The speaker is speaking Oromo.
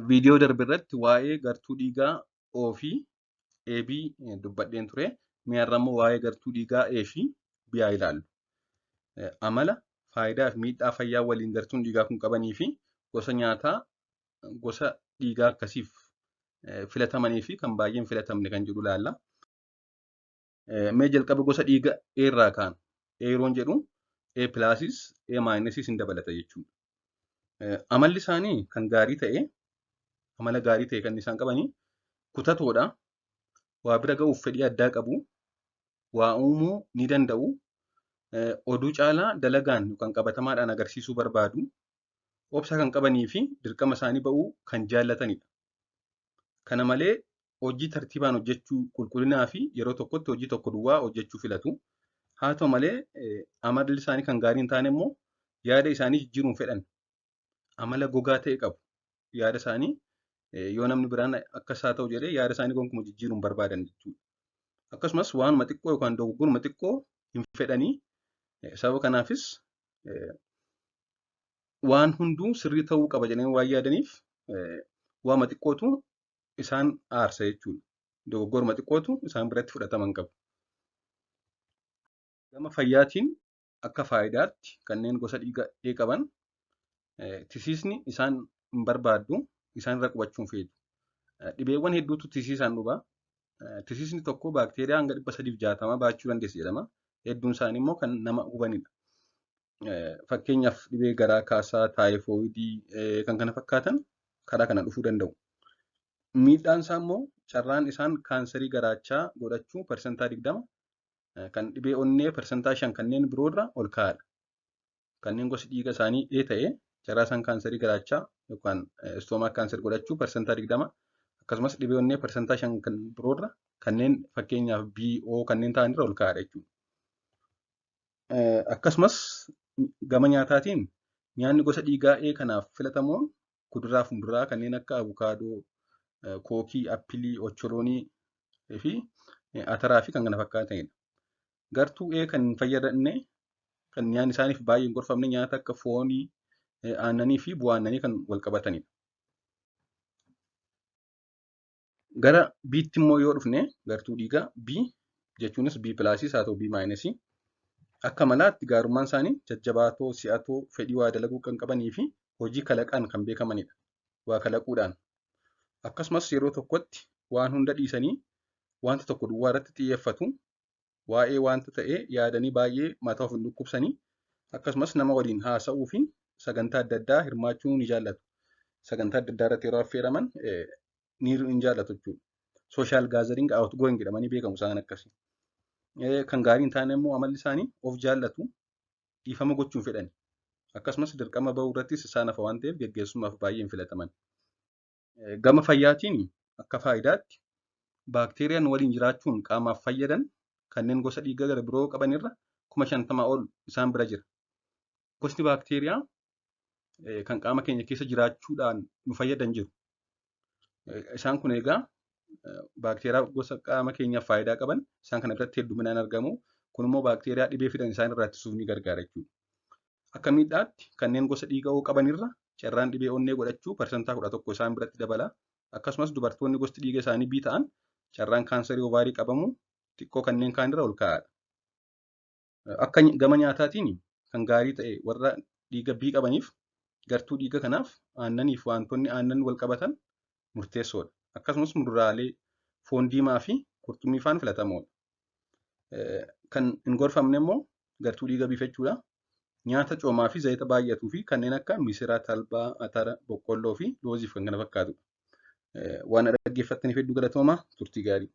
Viidiyoo darbe irratti waa'ee gartuu dhiigaa O fi AB dubbadheen ture. Mee har'a immoo waa'ee gartuu dhiigaa A fi B haa ilaallu. Amala, faayidaa fi miidhaa fayyaa waliin gartuun dhiigaa kun qabanii fi gosa nyaataa gosa dhiigaa akkasiif filatamanii fi kan baay'ee hin filatamne kan jedhu ilaalla. Mee jalqaba gosa dhiiga A irraa kaana. A yeroon jedhu A plusis A minusis hin dabalata jechuudha. Amalli isaanii kan gaarii ta'e, amala gaarii ta'e kan isaan qabanii kutatoodha. Waa bira ga'uuf fedhii addaa qabu. Waa uumuu ni danda'u. Oduu caalaa dalagaan yookaan qabatamaadhaan agarsiisuu barbaadu. Obsa kan qabanii fi dirqama isaanii ba'uu kan jaallatanidha. Kana malee hojii tartiibaan hojjechuu, qulqullinaa fi yeroo tokkotti hojii tokko duwwaa hojjechuu filatu. Haa ta'u malee amalli isaanii kan gaarii hin taane immoo yaada isaanii jijjiiruu hin fedhan. Amala gogaa ta'e qabu. Yaada isaanii yoo namni biraan akkas haa ta'u jedhee yaada isaanii gonkumaa jijjiiruu hin barbaadan jechuudha. Akkasumas waanuma xiqqoo yookaan dogoggoruma xiqqoo hin fedhanii. Sababa kanaafis waan hunduu sirrii ta'uu qaba jedhanii waan yaadaniif waanuma xiqqootu isaan aarsa jechuudha. Dogoggoruma xiqqootu isaan biratti fudhatama hin qabu. Gama fayyaatiin akka faayidaatti kanneen gosa dhiiga A qaban tisiisni isaan hin barbaaddu, isaan irra qubachuu hin feetu. Dhibeewwan hedduutu tisiisaan dhufa. Tisiisni tokko baakteeriyaa hanga 360 baachuu dandeessi jedhama. Hedduun isaanii immoo kan nama hubanidha. Fakkeenyaaf dhibee garaa kaasaa, taayifoidii kan kana fakkaatan karaa kana dhufuu danda'u. Miidhaan isaa immoo carraan isaan kaansarii garaachaa godhachuu 20% kan dhibee onnee 5% kanneen biroorra ol ka'aadha. Kanneen gosi dhiiga isaanii A ta'e carraa isaan kaansarii garaachaa yookaan istoomaak kaanser godhachuu 20% akkasumas dhibee onnee 5% kan biroorra kanneen fakkeenyaaf B, O kanneen ta'anirra ol ka'aadha jechuudha. Akkasumas gama nyaataatiin nyaanni gosa dhiigaa A kanaaf filatamoon kuduraa fi muduraa kanneen akka abukaadoo, kookii, appilii, ocholoonii fi ataraa fi kan kana fakkaatanidha. Gartuu A kan hin fayyadamne kan nyaanni isaaniif baay'ee hin gorfamne nyaata akka foonii, aannanii fi bu'aa aannanii kan wal qabatanidha. Gara B'tti immoo yoo dhufne gartuu dhiigaa B jechuunis B pilaasiis haa ta'u B maayinasii akka malaatti gaarummaan isaanii jajjabaatoo, si'atoo, fedhii waa dalaguu kan qabanii fi hojii kalaqaan kan beekamanidha. Waa kalaquudhaan. Akkasumas yeroo tokkotti waan hunda dhiisanii wanta tokko duwwaa irratti xiyyeeffatu. Waa'ee wanta ta'ee yaadanii baay'ee mataa of hin dhukkubsanii. Akkasumas nama waliin haasa'uu fi sagantaa adda addaa hirmaachuu ni jaallatu. Sagantaa adda addaa irratti yeroo affeeraman ni hin jaallatu jechuudha. Social gathering outgoing jedhamanii beekamu isaan akkasii. Kan gaarii hin taane immoo amalli isaanii of jaallatu, dhiifama gochuu hin fedhani. Akkasumas dirqama bahuu irrattis isaan hafa waan ta'eef geggeessummaaf baay'ee hin filataman. Gama fayyaatiin akka faayidaatti baakteeriyaan waliin jiraachuun qaamaaf fayyadan kanneen gosa dhiiga gara biroo qaban irra 50,000 ol isaan bira jira. Gosni baakteeriyaa kan qaama keenya keessa jiraachuudhaan nu fayyadan jiru. Isaan kun egaa baakteeriyaa gosa qaama keenyaaf faayidaa qaban isaan kana biratti hedduminaan argamu. Kun immoo baakteeriyaa dhibee fidan isaan irraa ittisuuf ni gargaara jechuudha. Akka miidhaatti kanneen gosa dhiiga O qaban irra carraan dhibee onnee godhachuu 11% isaan biratti dabala. Akkasumas dubartoonni gosti dhiiga isaanii B ta'an carraan kaansarii ovaarii qabamuu xiqqoo kanneen kaan irra ol ka'aadha. Akka gama nyaataatiin kan gaarii ta'e warra dhiiga B qabaniif gartuu dhiiga kanaaf aannaniif wantoonni aannan wal qabatan murteessoodha. Akkasumas muduraalee, foon diimaa fi qurxummii faan filatamoodha. Kan hin gorfamne immoo gartuu dhiiga B jechuudha. Nyaata coomaa fi zayita baay'atuu fi kanneen akka misira, talbaa, atara, boqqolloo fi loozii fi kan kana fakkaatudha. Waan dhaggeeffattaniif hedduu galatoomaa. Turtii gaarii.